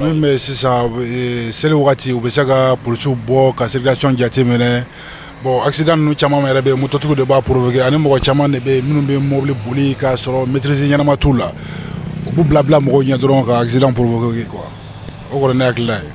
Min bɛ sisan seli wagati, u bɛ se ka polisiw bɔ ka circulation jateminɛ. Bon, accident ninnu caman yɛrɛ bɛ yen, mototigiw de b'a provoquer, ani mɔgɔ caman de bɛ yen minnu bɛ mobili boli k'a sɔrɔ maîtrise ɲɛnama t'u la. U b'u bila bila mɔgɔw ɲɛ dɔrɔn ka accident provoquer quoi. O kɔni ne hakilila ye.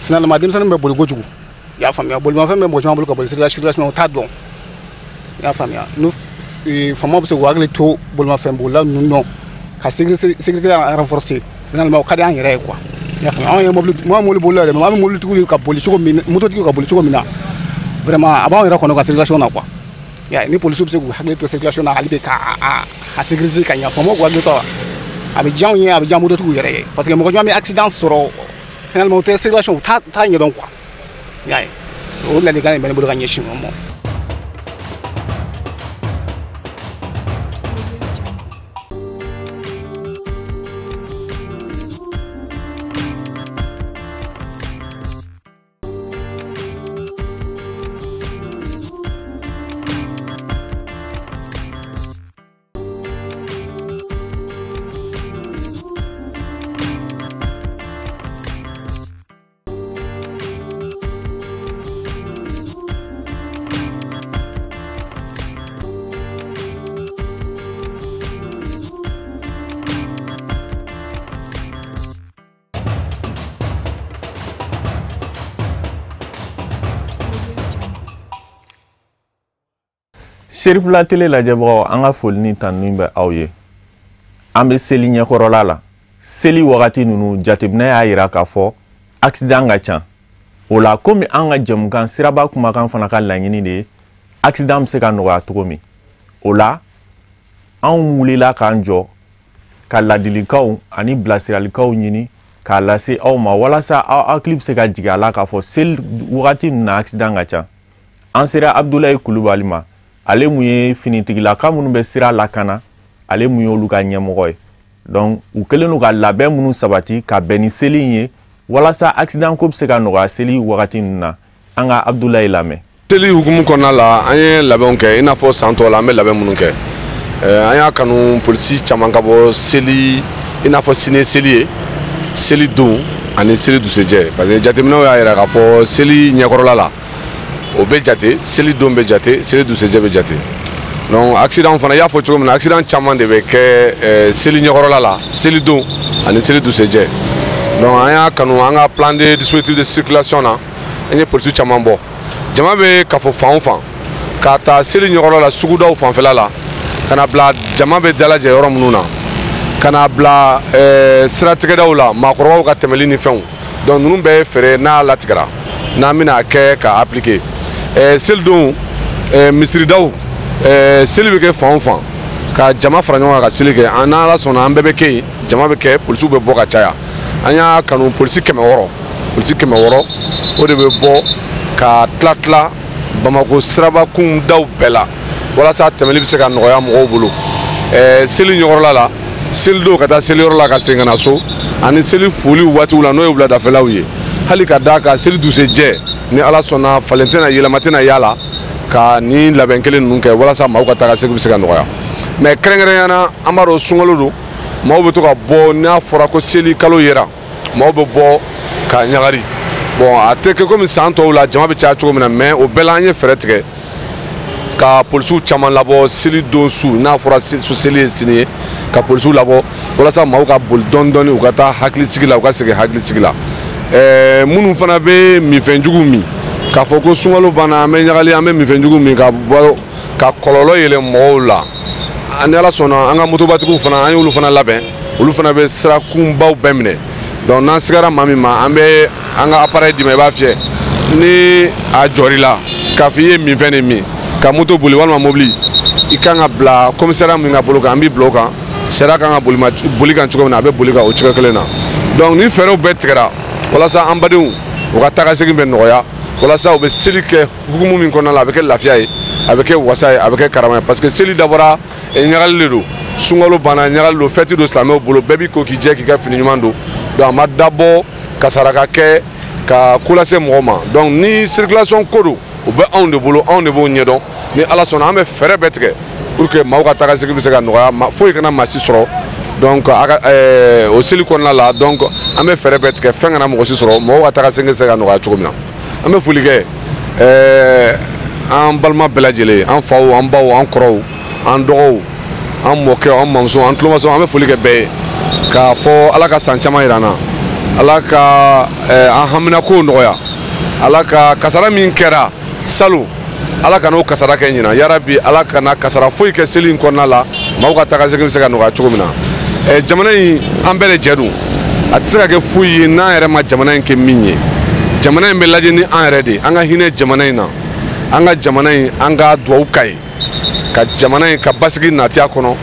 Finalement, denmisɛnnin bɛ boli kojugu, i y'a faamuya. Bolimafɛn bɛ mɔgɔ caman bolo ka boli circulation, u t'a dɔn, i y'a faamuya. N'u faamaw bɛ se k'u hakili to bolimafɛn bolila ninnu nɔ ka sécurité renforcer, finalement o ka di an yɛrɛ ye quoi, i y'a faamuya. Anw ye mobili bolila yɛrɛ, an bɛ mobilitigiw ka boli cogo min, mototigiw ka boli cogo min na, vraiment a b'anw yɛrɛ kɔnɔ ka circulation na quoi. Ni polisiw bɛ se k'u hakili to circulation na hali bi ka a sécuriser ka ɲɛ, faamaw k'u hakili to a la, a bɛ diya anw ye, a bɛ diya mototigiw yɛrɛ ye, parce que mɔgɔ caman bɛ accident sɔrɔ, finalement u tɛ circulation, u t'a ɲɛdɔn quoi. I y'a ye, o ladilikan de bɛ ne bolo ka ɲɛsin u ma. Serifula tele lajɛbagaw, an ka foli ni tanuni bɛ aw ye. An bɛ seli ɲɛkɔrɔla la. Seli wagati ninnu, jateminɛ y'a yira k'a fɔ accident ka ca. O la, komi an ka jɛmukan siraba kumakan fana ka laɲini de ye accident bɛ se ka nɔgɔya cogo min, o la anw wulila k'an jɔ ka ladilikanw ani bilasiralikanw ɲini k'a lase aw ma, walasa aw hakili bɛ se ka jigin a la k'a fɔ seli wagati ninnu na accident ka ca. An sera Abudulayi Kulubali ma, ale mun ye finitigilaka minnu bɛ sira lakana, ale mun y'olu ka ɲɛmɔgɔ ye. Donc u kɛlen don ka labɛn minnu sabati ka bɛn ni seli in ye, walasa accident ko bɛ se ka nɔgɔya seli wagati ninnu na. An ka Abudulayi lamɛn. Seli hukumu kɔnɔna la, an ye labɛnw kɛ i n'a fɔ san tɔw la an bɛ labɛn minnu kɛ. An y'a kanu polisi caman ka bɔ seli, i n'a fɔ sini seli ye, seli don ani seli dugusɛjɛ, parce que jateminɛw y'a yira k'a fɔ seli ɲɛkɔrɔla la o bɛ jate, seli don bɛ jate, seli dugusɛjɛ bɛ jate. Donc accident fana, i y'a fɔ cogo min na, accident caman de bɛ kɛ seli ɲɛkɔrɔla la, seli don ani seli dugusɛjɛ. Donc an y'a kanu an ka plan de dispositif de circulation na, an ye polisi caman bɔ. Jama bɛ kafo fan o fan, k'a ta seli ɲɛkɔrɔla la, sugudaw fanfɛla la, ka na bila jama bɛ dalajɛ yɔrɔ minnu na, ka na bila siratigɛdaw la, maakɔrɔbaw ka tɛmɛli ni fɛnw. Donc ninnu bɛɛ ye fɛɛrɛ n'a latigɛra, n'an bɛna kɛ ka appliquer. Selidon, misiridaw, seli bɛ kɛ fan o fan, ka jama fara ɲɔgɔn kan ka seli kɛ. An n'Ala sɔnna, an bɛɛ bɛ kɛ yen, jama bɛ kɛ, polisiw bɛ bɔ ka caya. An y'a kanu polisi 600, polisi 600 o de bɛ bɔ ka tila tila Bamakɔ siraba kundaw bɛɛ la, walasa tɛmɛli bɛ se ka nɔgɔya mɔgɔw bolo. Seli ɲɛkɔrɔla la, selidon ka taa seliyɔrɔ la ka segin ka na so, ani seli foli waatiw la, n'o ye wuladafɛlaw ye. Hali ka d'a kan seli dugusɛjɛ, ni Ala sɔnna, falen tɛna, yɛlɛma tɛna y'a la, ka nin labɛn kelen ninnu kɛ walasa maaw ka taa segin bɛ se ka nɔgɔya. Mais kɛrɛnkɛrɛnnenya la, an b'a dɔn sunkalo don, maaw bɛ to ka bɔ, n'a fɔra ko seli kalo yera, maaw bɛ bɔ ka ɲagari. Bon, a tɛ kɛ komi san tɔw la jama bɛ caya cogo min na, mais o bɛɛ la an ye fɛɛrɛ tigɛ ka polisiw caman labɔ seli don su, n'a fɔra seli ye sini ye, ka polisiw labɔ walasa maaw ka boli dɔɔni dɔɔni, u ka taa hakilisigi la, u ka segin hakilisigi la. Minnu fana bɛ minfɛnjugu min, k'a fɔ ko sunkalo banna, an bɛ ɲagali, an bɛ minfɛnjugu min ka bɔ ka kɔlɔlɔ yɛlɛ mɔgɔw la. Ni Ala sɔnna, an ka motobatigiw fana, an y'olu fana labɛn, olu fana bɛ sira kunbaw bɛɛ minɛ. Donc n'an sigara maa min ma, an bɛ an ka appareil d'i ma, i b'a fiyɛ, ni a jɔr'i la k'a fɔ i ye minfɛn de min ka moto boli walima mobili, i kan ka bila commissariat min ka bolo kan, an b'i bila o kan. Sariya kan ka boli kan cogo min na, a bɛ boli kan o cogo kelen na. Donc ni fɛɛrɛw bɛɛ tigɛra walasa an badenw u ka taa ka segin bɛ nɔgɔya, walasa u bɛ seli kɛ hukumu min kɔnɔna la, a bɛ kɛ lafiya ye, a bɛ kɛ wasa ye, a bɛ kɛ karama ye, parce que seli dabɔra ɲagali de don, sunkalo banna ɲagali don, fɛti don silamɛw bolo, bɛɛ b'i ko k'i jɛ k'i ka fini ɲuman don. Donc a ma dabɔ ka saraka kɛ ka ko lase mɔgɔ ma. Donc ni circulation ko don, o bɛ anw de bolo, anw de b'o ɲɛdɔn. Ni Ala sɔnna, an bɛ fɛɛrɛ bɛɛ tigɛ pour que maaw ka taa ka segin bɛ se ka nɔgɔya, foyi kana maa si sɔrɔ Donc o seli kɔnɔna la, donc an bɛ fɛɛrɛ bɛɛ tigɛ fɛn kana mɔgɔ si sɔrɔ, mɔgɔw ka taga segin se ka nɔgɔya cogo min na. An bɛ foli kɛ an balima bɛɛ lajɛlen, an faw, an baw, an kɔrɔw, an dɔgɔw, an mɔkɛw, an mamusow, an tulomasaw, an bɛ foli kɛ bɛɛ ye k'a fɔ Ala ka san caman yira an na, Ala ka an haminakow nɔgɔya, Ala ka kasara min kɛra salon, Ala kana o kasara kɛ ɲinan, yarabi Ala kana kasara foyi kɛ seli in kɔnɔna la, maaw ka taga segin bɛ se ka nɔgɔya cogo min na. Jamana in an bɛɛ de jɛ don, a tɛ se ka kɛ foyi ye n'an yɛrɛ ma jamana in kɛ min ye. Jamana in bɛ lajɛ ni an yɛrɛ de ye, an ka hinɛ jamana in na, an ka jamana in, an ka duwawu k'a ye, ka jamana in ka basigi natiya kɔnɔ,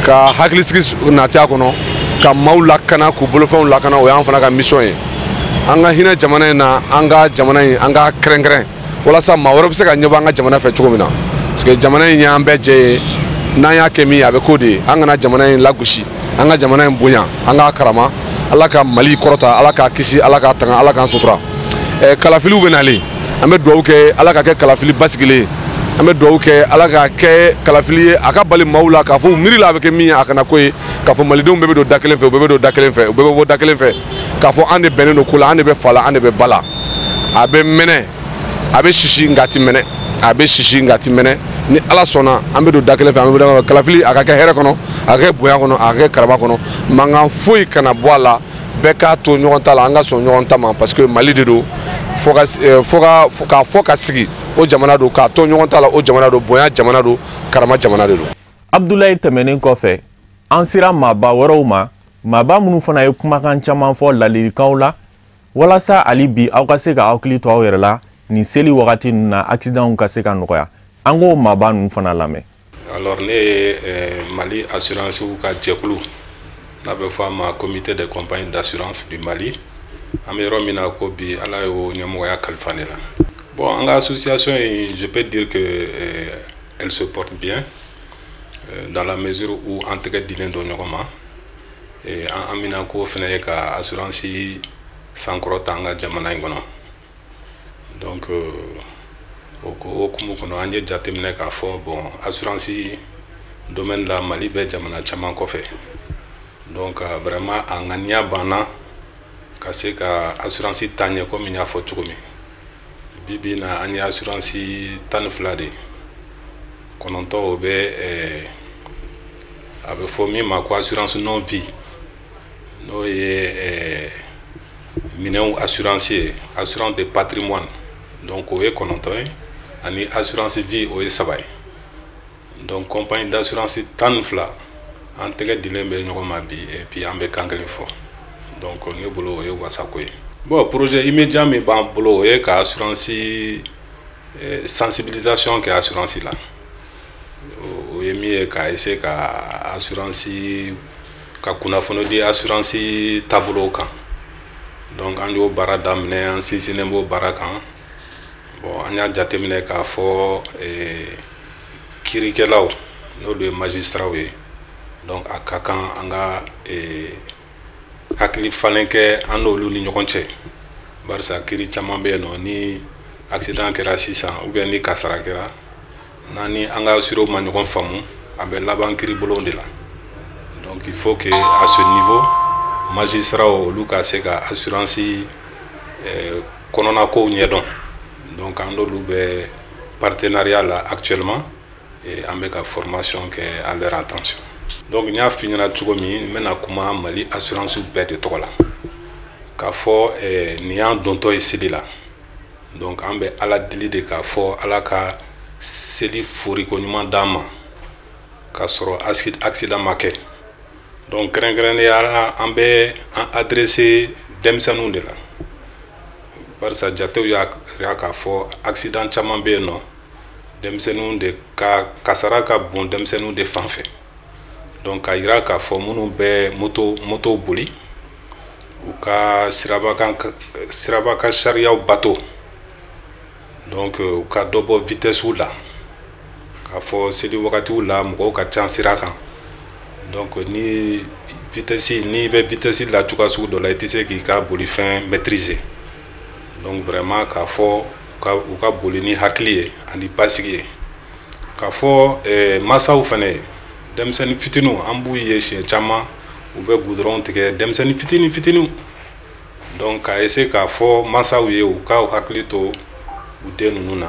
ka hakilisigi natiya kɔnɔ, ka maaw lakana, k'u bolofɛnw lakana, o y'an fana ka mission ye. An ka hinɛ jamana in na, an ka jamana in an ka kɛrɛnkɛrɛn walasa maa wɛrɛ bɛ se ka ɲɛbɔ an ka jamana fɛ cogo min na, parce que jamana in y'an bɛɛ jɛ ye, n'an y'a kɛ min ye a bɛ k'o de ye. An kana jamana in lagosi, an ka jamana in bonya, an k'a karama. Ala ka Mali kɔrɔta, Ala k'a kisi, Ala k'a tanga, Ala k'an sutura. Kalafiliw bɛ nalen, an bɛ dugawu kɛ Ala ka kɛ kalafili basigilen ye, an bɛ dugawu kɛ Ala ka kɛ kalafili ye a ka bali maaw la k'a fɔ u miiri la a bɛ kɛ min ye a kana ko ye, k'a fɔ malidenw bɛɛ bɛ don da kelen fɛ, u bɛɛ bɛ don da kelen fɛ, u bɛɛ bɛ bɔ da kelen fɛ, k'a fɔ an de bɛnnen don ko la, an de bɛ fa la, an de bɛ ba la. A bɛ mɛnɛ, a bɛ sisi nka a ti mɛnɛ, a bɛ sisi nka a ti mɛnɛ. Ni Ala sɔnna an bɛ don da kelen fɛ, an bɛ bɔ da kelen fɛ. Kalafili a ka kɛ hɛrɛ kɔnɔ, a ka kɛ bonya kɔnɔ, a ka kɛ karama kɔnɔ, mankan foyi kana bɔ a la, bɛɛ k'a to ɲɔgɔn ta la, an ka sɔn ɲɔgɔn ta ma, parce que Mali de don, fo ka k'a fɔ ka sigi o jamana don, k'a to ɲɔgɔn ta la o jamana don, bonya jamana don, karama jamana de don. Abdoulaye tɛmɛnen kɔfɛ, an sera maaba wɛrɛw ma, maaba minnu fana ye kumakan caman fɔ ladilikanw la walasa hali bi aw ka se ka hakili to aw yɛrɛ la nin seli wagati ninnu na, accident ka se ka nɔgɔya. An k'o maaba ninnu fana lamɛn. Alors ne ye Mali assurance ka jɛkulu n'a bɛ fɔ a ma comité des compagnies d'assurance du Mali, an bɛ yɔrɔ min na ko bi Ala y'o ɲɛmɔgɔya kalifa ne la. Bon, an ka association in, je peux dire que elle se porte bien dans la mesure où an tɛgɛ dilen don ɲɔgɔn ma. Et an haminako fana ye ka assurance sankɔrɔta an ka jamana in kɔnɔ. Donc o hokumu kɔnɔ, an ye jateminɛ k'a fɔ bon, assurance domaine la Mali bɛ jamana caman kɔfɛ. Donc vraiment a ŋaniya banna ka se ka assurance taa ɲɛ komi n y'a fɔ cogo min. Bi bi in na an ye assurance 12 de ye, 9 o bɛ a bɛ fɔ min ma ko assurance non vie, n'o ye minɛnw assurance ye, assurance de patrimoine, donc o ye 9 ye, ani assurance vie o ye 3 ye. Donc compagnie d'assurance 12 an tɛgɛ dilen bɛ ɲɔgɔn ma bi, et puis an bɛ kan kelen fɔ. Donc ne bolo o ye wasako ye. Bon, projet immédiat min b'an bolo o ye ka assurance sensibilisation kɛ assurance la, o ye min ye ka essayer ka assurance ka kunnafoni di assurance taabolow kan. Donc an y'o baara daminɛ, an sinsinnen b'o baara kan. Bon, an y'a jateminɛ k'a fɔ kiirikɛlaw n'olu ye magistrats ye, donc a ka kan an ka hakili falen kɛ an n'olu ni ɲɔgɔn cɛ, barisa kiiri caman bɛ yen nɔ ni accident kɛra sisan ou bien ni kasara kɛra, n'an ni an ka assurés ma ɲɔgɔn faamu, a bɛ laban kiiribulon de la. Donc il faut que à ce niveau magistrats olu ka se ka assurance kɔnɔna kow ɲɛdɔn. Donc an n'olu bɛ partenariat la actuellement et an bɛ ka formation kɛ à leur attention. Donc n y'a f'i ɲɛna cogo min, n bɛna kuma Mali assurance bɛɛ de tɔgɔ la k'a fɔ nin y'an dontɔ ye seli la. Donc an bɛ Ala deli de k'a fɔ Ala ka seli foriko ɲuman d'an ma k'a sɔrɔ accident ma kɛ. Donc kɛrɛnkɛrɛnnenya la an bɛ an adressé denmisɛnninw de la, barisa jatew y'a jira k'a fɔ accident caman bɛ yen nɔ, denmisɛnninw de ka kasara ka bon denmisɛnninw de fan fɛ. Donc k'a jira k'a fɔ minnu bɛ moto boli, u ka sirabakan sariyaw bato, donc u ka dɔ bɔ vitesse la, k'a fɔ seli wagatiw la mɔgɔw ka ca sira kan. Donc ni vitesse n'i bɛ vitesse la cogoya sugu dɔ la, i tɛ se k'i ka bolifɛn maîtriser. Donc vraiment k'a fɔ u ka boli ni hakili ye ani basigi ye. K'a fɔ masaw fana ye, Denmisɛnnin fitininw, an b'u ye siɲɛ caman, u bɛ goudron tigɛ, denmisɛnnin fitinin fitininw. Donc k'a essayer k'a fɔ mansaw ye u k'u hakili to u den ninnu na,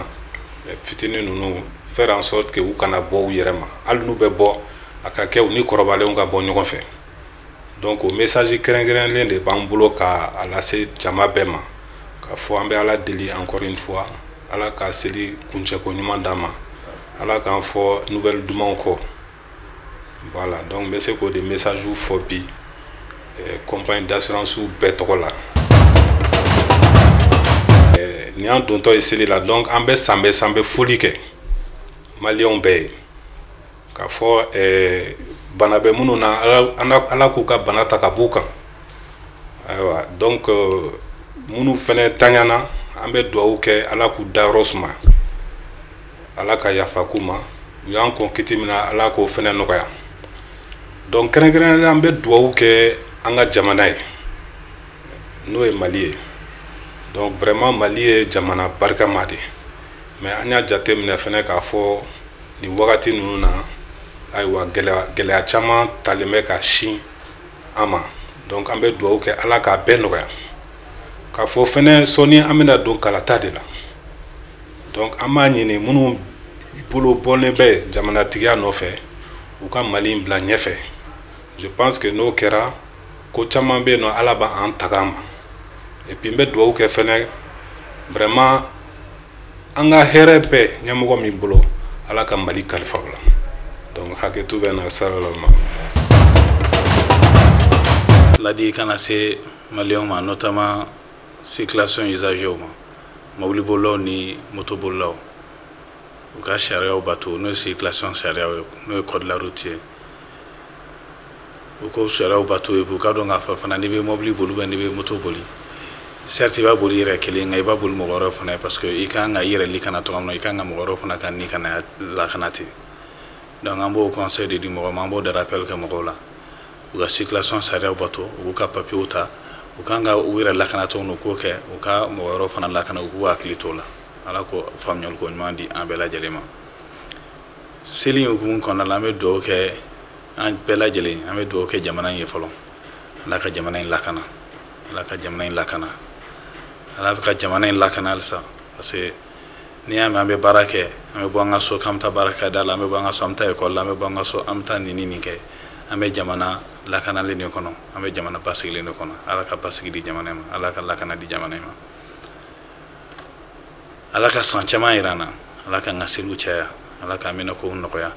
fitinin ninnu, faire en sorte que u kana bɔ u yɛrɛ ma. Hali n'u bɛ bɔ, a ka kɛ u ni kɔrɔbalenw ka bɔ ɲɔgɔn fɛ. Donc o message kɛrɛnkɛrɛnlen de b'an bolo k'a lase jama bɛɛ ma, k'a fɔ an bɛ Ala deli encore une fois, Ala ka seli kuncɛko ɲuman d'an ma, Ala k'an fɔ nouvelle dumanw kɔ. Voilà, donc n bɛ se k'o de message fɔ bi compagnie d'assurance bɛɛ tɔgɔ la. Nin y'an dontɔ ye seli la, donc an bɛ sanbɛ sanbɛ foli kɛ maliyɛnw bɛɛ ye, k'a fɔ bana bɛ minnu na, Ala k'u ka bana ta ka b'u kan. Ayiwa, donc minnu fɛnɛ taɲana, an bɛ dugawu kɛ Ala k'u dayɔrɔ suma, Ala ka yafa k'u ma, u y'an kɔn kiti min na, Ala k'o fɛnɛ nɔgɔya. Donc kɛrɛnkɛrɛnnenya an bɛ dugawu kɛ an ka jamana ye, n'o ye Mali ye. Donc vraiment Mali ye jamana barikama de ye, mais an y'a jateminɛ fɛnɛ k'a fɔ nin wagati ninnu na, ayiwa, gɛlɛya caman talen bɛ ka sin an ma. Donc an bɛ dugawu kɛ Ala k'a bɛɛ nɔgɔya. K'a fɔ fɛnɛ sɔɔni an bɛna don kalata de la. Donc an b'a ɲini minnu bolo bɔlen bɛ jamanatigiya nɔfɛ, u ka Mali in bila ɲɛfɛ. Je pense que n'o kɛra, ko caman bɛ yen nɔ, Ala b'an taga ma. Et puis n bɛ dugawu kɛ fɛnɛ vraiment an ka hɛrɛ bɛɛ ɲɛmɔgɔ min bolo, Ala ka Mali kalifa o la. Donc hakɛto bɛ na salama. Ladi kana se maliyɛnw ma, notamment circulation usagers ma, mobilibolilaw ni motobolilaw, u ka sariyaw bato, n'o ye circulation sariyaw ye, n'o ye code de la route ye. U k'o sariyaw bato et puis u ka dɔn k'a fɔ fana, n'i bɛ mobili boli ou bien n'i bɛ moto boli, certes i b'a boli i yɛrɛ kelen, nka i b'a boli mɔgɔ wɛrɛw fana ye, parce que i kan ka i yɛrɛ lakana cogoya min na, i kan ka mɔgɔ wɛrɛw fana ka ni kana lakana ten. Donc an b'o conseil de di mɔgɔw ma, an b'o de rappel kɛ mɔgɔw la, u ka circulation sariyaw bato, u k'u ka papiyew ta, u kan ka u yɛrɛ lakana cogo min, u k'o kɛ, u ka mɔgɔ wɛrɛw fana lakana, u k'u hakili t'o la. Ala ko faamuyali ko ɲuman di an bɛɛ lajɛlen ma. Seli in hukumu kɔnɔna la, an bɛ dugawu kɛ an bɛɛ lajɛlen, an bɛ dugawu kɛ jamana in ye fɔlɔ. Ala ka jamana in lakana, Ala ka jamana in lakana, Ala ka jamana in lakana halisa, parce que n'i y'a mɛn an bɛ baara kɛ, an bɛ bɔ an ka so k'an bɛ taa baarakɛda la, an bɛ bɔ an ka so an bɛ taa ekɔli la, an bɛ bɔ an ka so an bɛ taa nin ni nin kɛ, an bɛ jamana lakanalen de kɔnɔ, an bɛ jamana basigilen de kɔnɔ. Ala ka basigi di jamana in ma, Ala ka lakana di jamana in ma, Ala ka san caman yira an na, Ala k'an ka seliw caya, Ala k'an minɛkow nɔgɔya,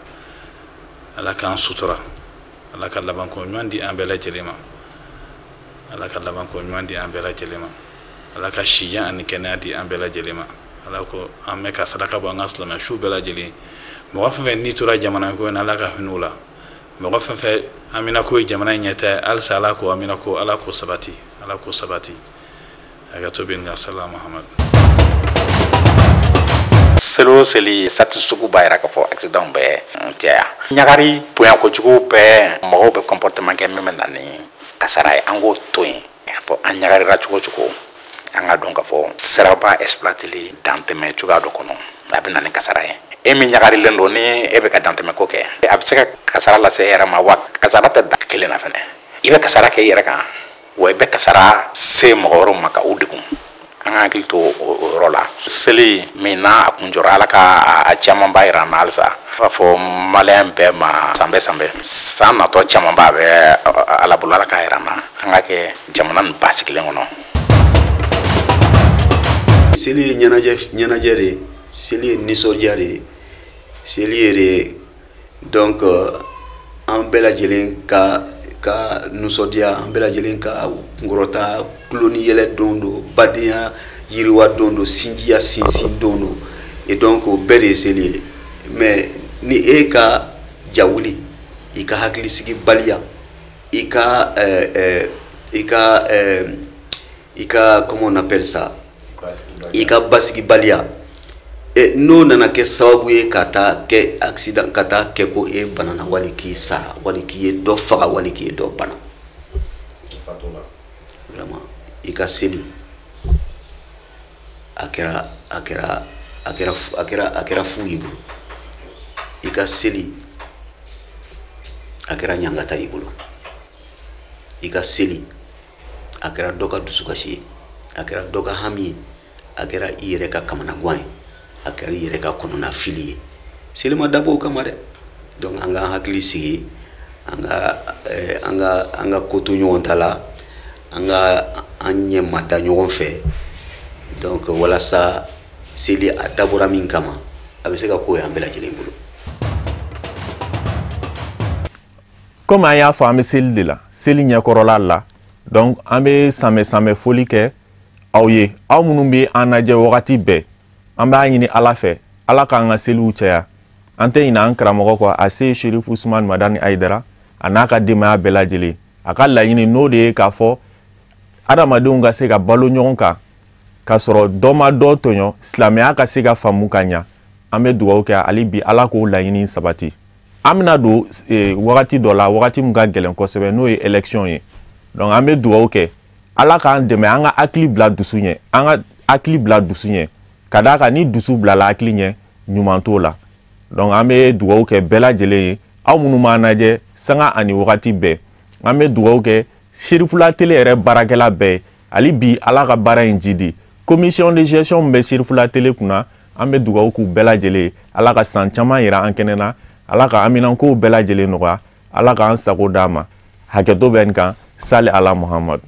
Ala k'an sutura, Ala ka labanko ɲuman di an bɛɛ lajɛlen ma, Ala ka labanko ɲuman di an bɛɛ lajɛlen ma, Ala ka sijan ani kɛnɛya di an bɛɛ lajɛlen ma. Ala ko an bɛ ka saraka bɔ an ka silamɛ su bɛɛ lajɛlen, mɔgɔ fɛn fɛn n'i tora jamana ko in na, Ala ka hinɛ u la. Mɔgɔ fɛn fɛn amina ko ye jamana in ɲɛta, halisa Ala ko amina ko, Ala ko sabati, Ala ko sabati. Hakɛto bɛ nin kan. Salam Muhammad. Seli o seli, statistique b'a yira k'a fɔ accident bɛ caya, ɲagari bonya kojugu bɛɛ, mɔgɔw bɛ comportement kɛ min bɛ na ni kasara ye. An k'o to yen. Fɔ an ɲagarira cogo cogo, an ka dɔn k'a fɔ siraba exploiteli dantɛmɛ cogoya dɔ kɔnɔ, a bɛ na ni kasara ye. E min ɲagarilen don, ni e bɛ ka dantɛmɛ ko kɛ, a bɛ se ka kasara lase e yɛrɛ ma. Wa kasara tɛ da kelen na fɛnɛ, i bɛ kasara kɛ i yɛrɛ kan, wa i bɛ kasara se mɔgɔ wɛrɛw ma ka u degun. An ka hakili to o yɔrɔ la. Seli min n'a a kun jɔra, Ala ka a camanba yira an na halisa. A b'a fɔ maliyɛn bɛɛ ma sanbɛ sanbɛ, san natɔ camanba bɛ Ala bolo, Ala k'a yira an na, an ka kɛ jamana nin basigilen kɔnɔ. Seli ye ɲɛnajɛ de ye, seli ye nisɔndiya de ye, seli ye de donc an bɛɛ lajɛlen ka nisɔndiya, an bɛɛ lajɛlen ka kunkɔrɔta, tulo ni yɛlɛ don don, badenya yiriwa don don, sinjiya sinsin don don, et donc o bɛɛ de ye seli ye. Mais ni e ka jawuli, i ka hakilisigibaliya, i ka comment on appelle ça, i ka basigibaliya, n'o nana kɛ sababu ye ka taa kɛ accident, ka taa kɛ ko e banana, wali k'i sara, wali k'i ye dɔ faga, wali k'i ye dɔ bana, vraiment i ka seli a kɛra fu y'i bolo. I ka seli a kɛra ɲangata y'i bolo, i ka seli a kɛra dɔ ka dusukasi ye, a kɛra dɔ ka hami ye, a kɛra i yɛrɛ ka kamanagan ye, a kɛra i yɛrɛ ka kɔnɔnafili ye. Seli ma dabɔ o kama dɛ. Donc an k'an hakili sigi, an ka ko to ɲɔgɔn ta la, an ka an ɲɛ mada ɲɔgɔn fɛ. Donc walasa seli a dabɔra min kama, a bɛ se ka ko ye an bɛɛ lajɛlen bolo. Komi an y'a fɔ, an bɛ seli de la, seli ɲɛkɔrɔla la. Donc an bɛ sanbɛ foli kɛ aw ye, aw minnu bɛ an lajɛ wagati bɛɛ. An b'a ɲini Ala fɛ, Ala k'an ka seliw caya. An tɛ ɲinɛ an karamɔgɔ kɔ, a se Serifu Usumani Madani Hayidara, a n'a ka denbaya bɛɛ lajɛlen. A ka laɲini n'o de ye k'a fɔ adamadenw ka se ka balo ɲɔgɔn kan k'a sɔrɔ dɔ ma dɔ tɔɲɔ, silamɛya ka se ka faamu ka ɲa. An bɛ dugawu kɛ hali bi Ala k'o laɲini sabati. An bɛna don wagati dɔ la, wagati min ka gɛlɛn kosɛbɛ, n'o ye élection ye. Donc an bɛ dugawu kɛ Ala k'an dɛmɛ, an ka hakili bila dusu ɲɛ, an ka hakili bila dusu ɲɛ, ka d'a kan ni dusu bilala hakili ɲɛ, ɲuman t'o la. Donc an bɛ dugawu kɛ bɛɛ lajɛlen ye, aw minnu b'an lajɛ sanga ani wagati bɛɛ. An bɛ dugawu kɛ Serifula Tele yɛrɛ baarakɛla bɛɛ ye, hali bi Ala ka baara in jidi. Commission de gestion min bɛ Serifula Tele kunna, an bɛ dugawu k'u bɛɛ lajɛlen ye. Ala ka san caman yira an kɛnɛ na, Ala ka aminankow bɛɛ lajɛlen nɔgɔya, Ala k'an sago d'an ma. Hakɛto bɛ nin kan. Sali ala Muhamadu.